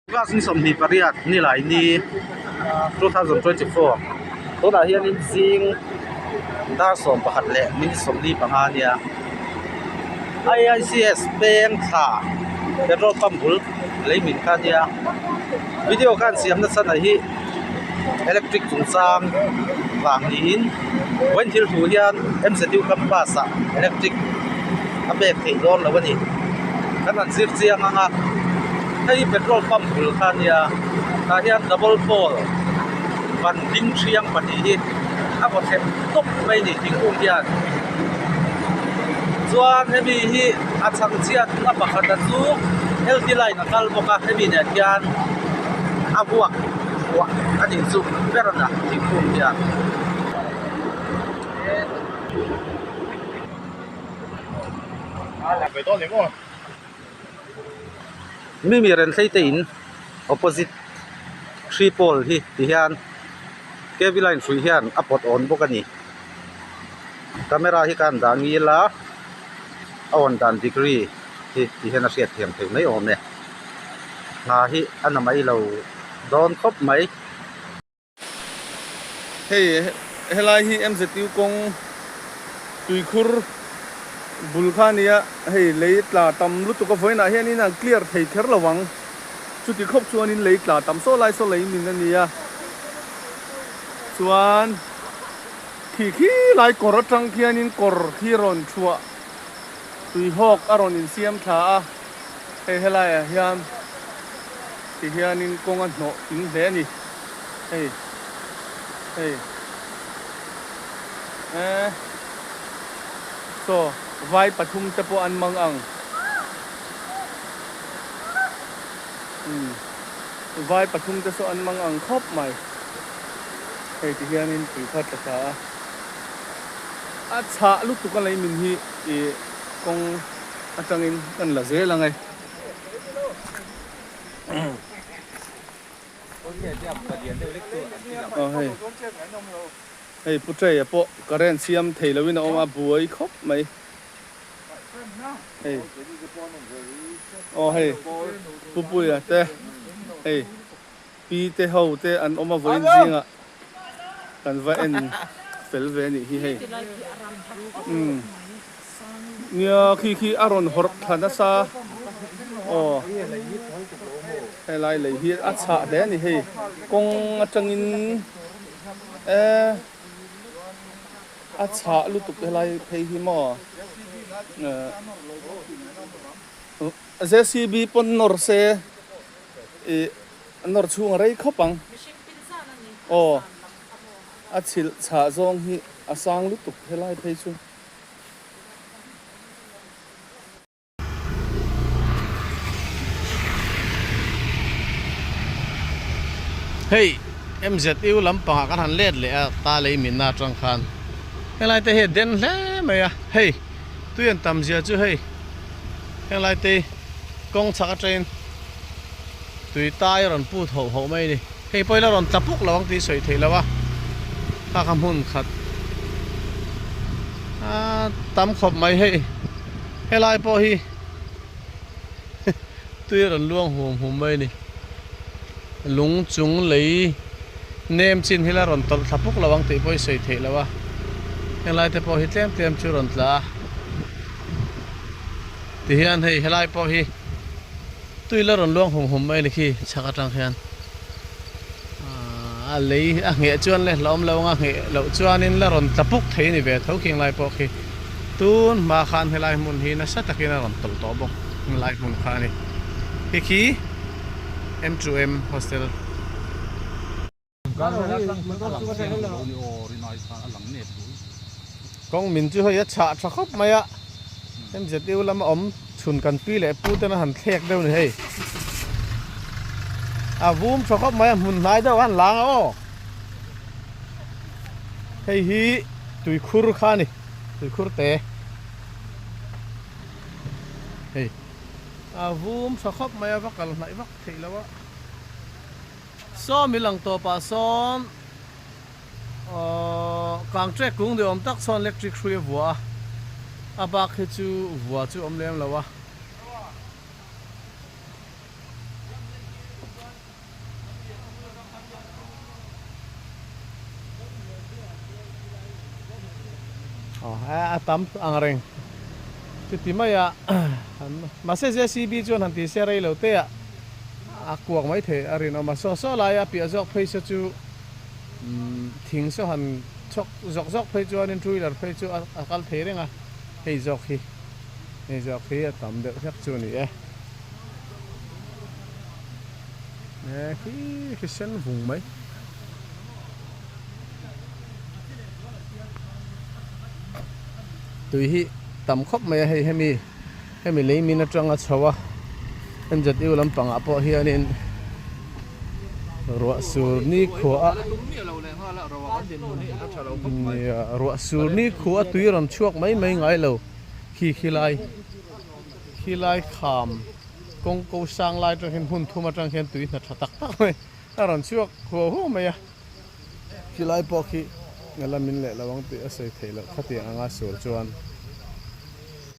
Class ni 28 nilai ni 2024 tunah hianin zing dar 11 leh minute 45 a nia I_I_C_S peng thla petrol pump bul lei min kha a nia video khan siam nasa na hi electric chungchang vang niin vawiin thil thu hian M_Z_U campus ah electric a pek theih dawn lo a ni kan han zir chiang ang a hei hi petrol pump bul kha a nia tah hian double pole ban ding thiang pahnih hi a vaw thlep tawp mai a ni thingkung hian chuan hemi hi a chhang chhiatna pakhat a chu L_T line a kal bawk a hemi nen hian a vuak huah a nih chu ber a thingkung hian. Mimi Renthlei te in opposite three pole hi ti hian K_V line hrui hian a pawt awn bawk a ni camera hi ka han dah ngil a a awn dan degree hi ti hian a hriat thiam theih mai awm e hna hi a na mai lo dawn khawp mai. Hei helai hi MZU kawng tuikhur bul kha a nia, hei lei tla tam lutuk a vawiinah hianin an clear thei kher lo ang, chuti khawp chuanin lei tla tam saw lai saw lei min a nia, chuan khi khi lai kawr atang khianin kawr khi rawn chhuah tuihawk a rawn insiam thla a, hei helaiah hian ti hianin kawng a hnawh tling hle a ni. Hei hei eh saw vai pathum te pawh an mang ang umm vai pathum te saw an mang ang khawp mai hei ti hianin tui kha tla thla a a chhah lutuk a lei min hi ih kawng atangin kan la zel ang e. Aw hei hei pu Treia pawh current siam thei loin a awm a buai khawp mai hei aw hei pu Puia te hei pi te ho te an awm a vawiin zingah kan va en fel ve anih hi hei umm. Nia khi khi a rawn hawrh thla nasa aw helai lei hi a chhah hle a ni hei kawng atangin e a chhah lutuk helai phei hi maw J_C_B pawn nawr se ih nawr chhung a rei khawp ang aw a chhilh chhah zawng hi a sang lutuk helai phei chu. Hei MZU lampangah kan han let leh a ta lei minna atang khan helai te hi a den hle mai a hei tui an tam zia chu hei helai te kawng chhak atangin tui tai a rawn put hoh hoh mai a ni. Hei pawh ila rawn tla puk lo ang tih sawi theih lo a, kha kha hmun khat a tam khawp mai hei helai pawh hi tui a rawn luang hum hum mai a ni lung chung lei nem chin hi la rawn tawlh thla puk lo ang tih pawh hi sawi theih lo a helai te pawh hi tlem tlem chu rawn tla a tihian hei helai pawh hi. Tui la rawn luang hum hum mai a ni khi chhak atang khian a lei a ngheh chuan le hlauhawm lo anga ngheh loh chuanin la rawn tla puk thei a ni ve tho khing lai pawh khi tun hma khan helai hmun hi nasa takin a rawn tawlh tawh bawk helai hmun kha a ni hei khi M2M hostel. Kawng min chu hei a chhah tha khawp mai a, MZU lama awm chhun kan pi leh pu ten a han thlek deuh ni hei. A vum tha khawp mai a hmun hnai deuh a han lang a aw. Hei hi tuikhur kha a ni, tuikhur te. Hei a vum tha khawp mai a va kal hnaih vak theih loh a. Saw mi lang tawpah sawn aww kang trek kung ni awm tak sawn electric hrui a vuah a, a bak hi chu vuah chu a awm lem lo a. Aw a tam ang reng chuti mai a mahse JCB chuan han ti se rei lo te ah a kuak mai thei a rinawm a saw saw lai a piah zawk phei se chu thing saw han chhawk zawk zawk phei chuanin two wheeler phei chu a kal thei reng a hei zawk hi hei zawk hi a tam deuh hlek chu a ni e. E khi khi sen vung mai. Tui hi tam khawp mai a hei hemi hemi lei min atanga chho a MZU lampangah pawh hianin ruah sur ni khua a nia ruah sur ni khua a tui rawn chhuak mai mai ngai lo khi khi lai khi lai kham kawng ko sang lai atang hian hmun thum atang hian tui hna tha tak tak mai a rawn chhuak huau huau mai a. Khilai pawh khi nga la min leh lo ang tih a sawi theih loh khatiang anga sur chuan.